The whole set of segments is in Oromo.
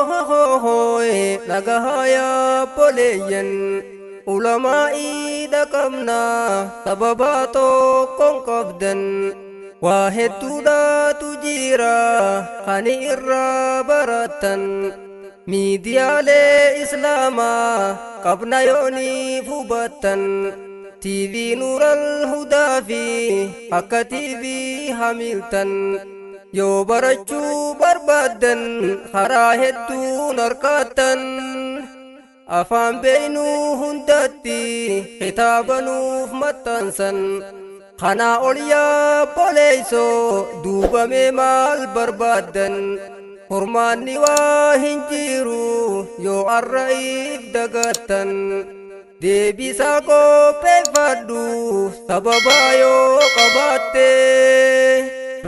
Ohohohohohoe dhagahaa yaabboleeyyan, ulamaa'ii dhaqabnaa sababaa tokkoon qabdan. Waa hedduudhaatu jira kan irraa barattan. Miidiyaalee islaamaa qabna yooniif hubattan. TV Nuural Hudaa fi akka TV Hamiltan. Yoo barachuu barbaaddan karaa hedduun harkaattan. Afaan beeynuu hundatti kitaaba nuuf maxxansan. Kanaa ol yaabboleeysoo duubamee maal barbaaddan? Furmaanni waa hin jiru yoo arra'iif dagattan. Deebisaa qopheeffadhu sababaa yoo qabaatte.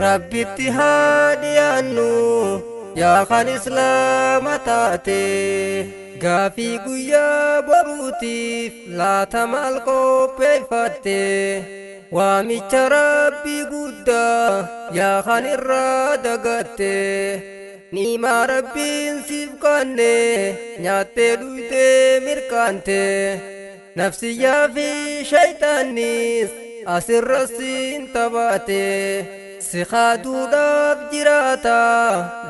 Rabbitti haa dhiyaannu yaa kan islaama taate. Gaafii guyyaa boruutiif laata maal qopheeffatte? Waamicha rabbii guddaa yaa kan irraa dagatte. Niimaa rabbiin siif kanne nyaattee dhuytee mirkaante. Nafsiyyaa fi shaytaannis asirra siin taphaate. Si kaaduudhaaf jiraata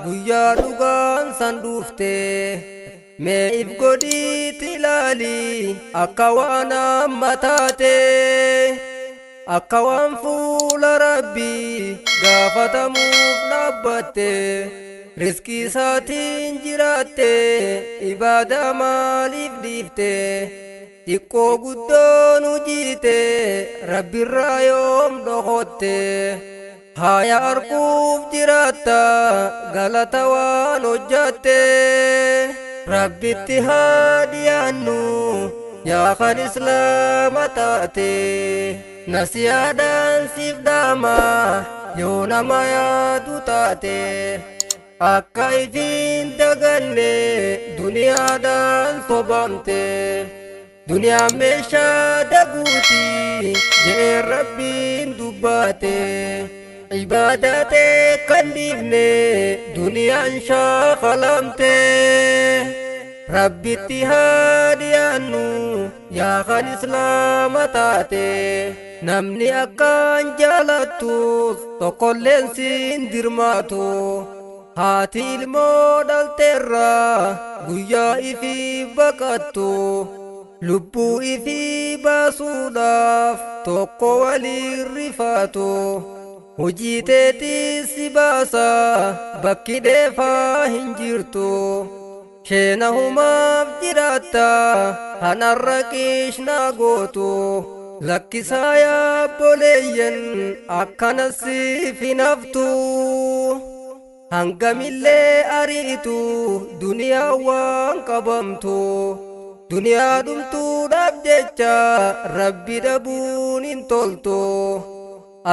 guyyaa dhugaan san dhufte. Mee if godhiitti ilaali akka waan amma taate. Akka waan fuula rabbii gaafatamuuf dhaabbatte. Riskii isaatiin jiraatte ibaadaa maaliif dhiifte? Xiqqoo guddoon hojiite rabbirraa yoom dhokotte? Haaya arguuf jiraatta galata waan hojjatte. Rabbitti haa dhiyaannu yaa kan islaama taate. Nasiyaadhaan siif dhaama yoo nama yaadu taate. Akka ifiin daganne duniyaadhaan sobamte. Duniyaan meeshaa daguuti jee rabbiin dubbaate. Ibaadaatee kan dhiifne duniyaan shaakalamte. Rabbitti haa dhiyaannu yaa kan islaama taate. Namni akkaan jaalattus tokkolleen siin dirmaatu. Haati ilmoo dhalteerraa guyyaa ifii baqattu. Lubbuu ifii baasuudhaaf tokko waliin rifaatu. Hojii teetii si baasa bakki dheefaa hin jirtu. Sheena humaaf jiraatta kanarra qiishnaa gootu. Lakkisaa yaabboleeyyan akkana siif hin haftu. Hangamillee ariitu duniyaa waan qabamtu. Duniyaa dhumtuudhaaf jecha rabbi dhabuun hin toltu.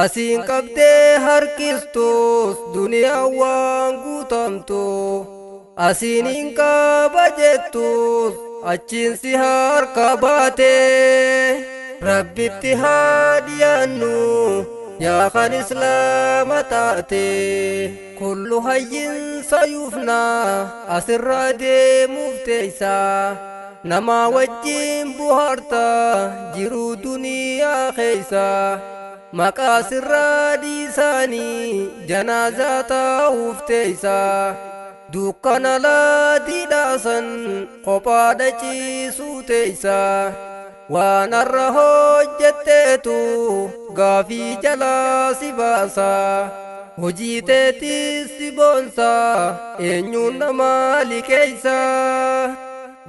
Asiin qabdee harkistus duniyaa waan guutamtu. Asiin hin qaba jettus achiin si harka baate. Rabbitti haa dhiyaannu yaa kan islaama taate. Kullu hayyin sayufnaa asirraa deemuuf teeysaa. Nama wajjin buhaarta jiruu duniyaa keeysa. Maqaa sirraa dhiisaanii janaazaa taa'uuf teeysa. Dukkana laadiidhaasan kophaadha ciisuu teeysa. Waan har'a hojjetteetu gaafii jalaa si baasa. Hojii teetis si boonsa eenyuun nama liqeeysa.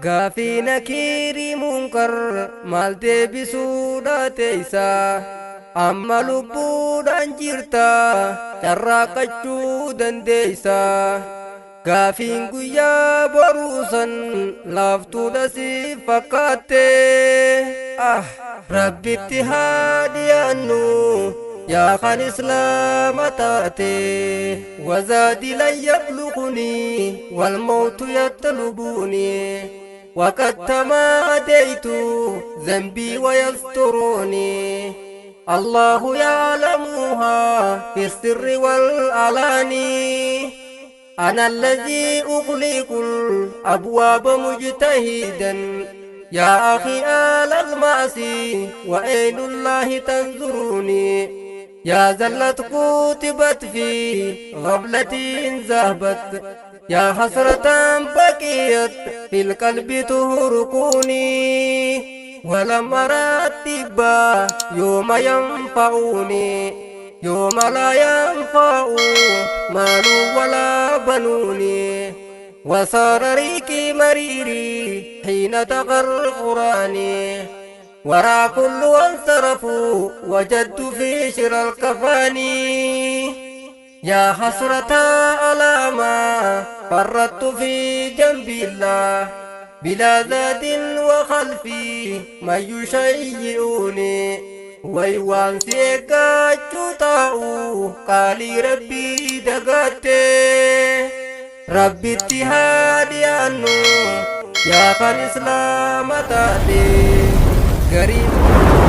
Gaafii nakiirii munkar maal deebisuudha teeysa. Amma lubbuudhaan jirta carraaqachuu dandeeysa. Gaafiin guyyaa boruusan laaftuudha si fakkaatte. Ah, Rabbitti haa dhiyaannu yaa kan islaama taate. Wazaadi lan yabluqunii walmawtu yaxlubuunii. وقد تماديت ذنبي ويستروني. الله يعلمها في السر والعلاني. أنا الذي أغلق الأبواب مجتهدا. يا أخي آل المعصي وعين الله تنظرني. يا زلة كتبت في غفلة ذهبت، يا حسرة بقيت في القلب تهرقني. ولم أرى الطب يوم ينفعوني، يوم لا ينفع مال ولا بنوني. وصار ريكي مريري حين تغرغراني، ورا كل وانصرفوا وجدت في شر الكفاني. يا حسرة على ما فرطت في جنب الله، بلا زاد وخلفي من يشيئوني. ويوان سيقاچو تاؤ قالي ربي دقاتي، ربي اتهادي أنو يا خان إسلام تاتي قريب.